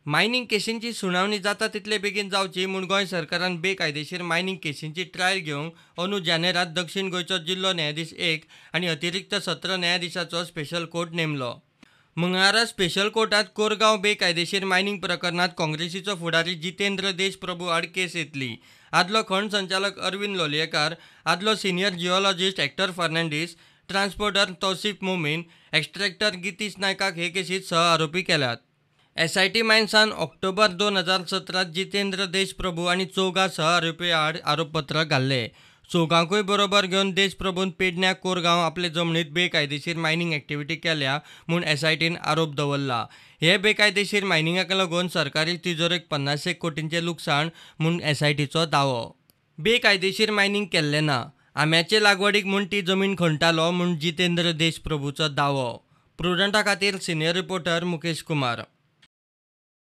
Mining केशींची सुनावणी जाता तितले बेगीन जावची म्हूण गोंय सरकारान बेकायदेशीर मायनिंग केशींची ट्रायल घेवंक अंदू जानेरात दक्षीण गोंयचो जिल्लो न्यायाधीश एक आनी अतिरिक्त सत्र न्यायाधिशाचो स्पेशल कोर्ट नेमलो. मंगळारा स्पेशल कोर्टात कोरगांव बेकायदेशीर मायनिंग प्रकरणांत काँग्रेसीचो फुडारी जितेंद्र देशप्रभू आड केस येतली. आदलो खण संचालक अरविंद लोलयेकार, आदलो senior geologist Hector Fernandes, transporter Tausif Momin, extractor Gitish नायकाक हे केशींत सह आरोपी केल्यात. एसआयटी मायन्सान ऑक्टोबर 2017 जितेंद्र देशप्रभू आनी चौगा सह आरोपी आड आरोपपत्र घाल्ले. चौगांकूय बरोबर घेवन देशप्रभून पेडण्या कोरगांव आपले जमनीत बेकायदेशीर मायनिंग एक्टिविटी केल्या म्हूण एसआयटीन आरोप दवरला. हे बेकायदेशीर मायनिंगाक लागून सरकारी तिजोरेक 50 एक कोटींचें लुकसाण म्हूण एसआयटीचो दावो. बेकायदेशीर मायनिंग केल्लें ना, आंब्याचे लागवडीक म्हूण ती जमीन खणटालो म्हूण जितेंद्र देशप्रभूचो दावो. प्रुडंटा खातीर सिनियर रिपोर्टर मुकेश कुमार.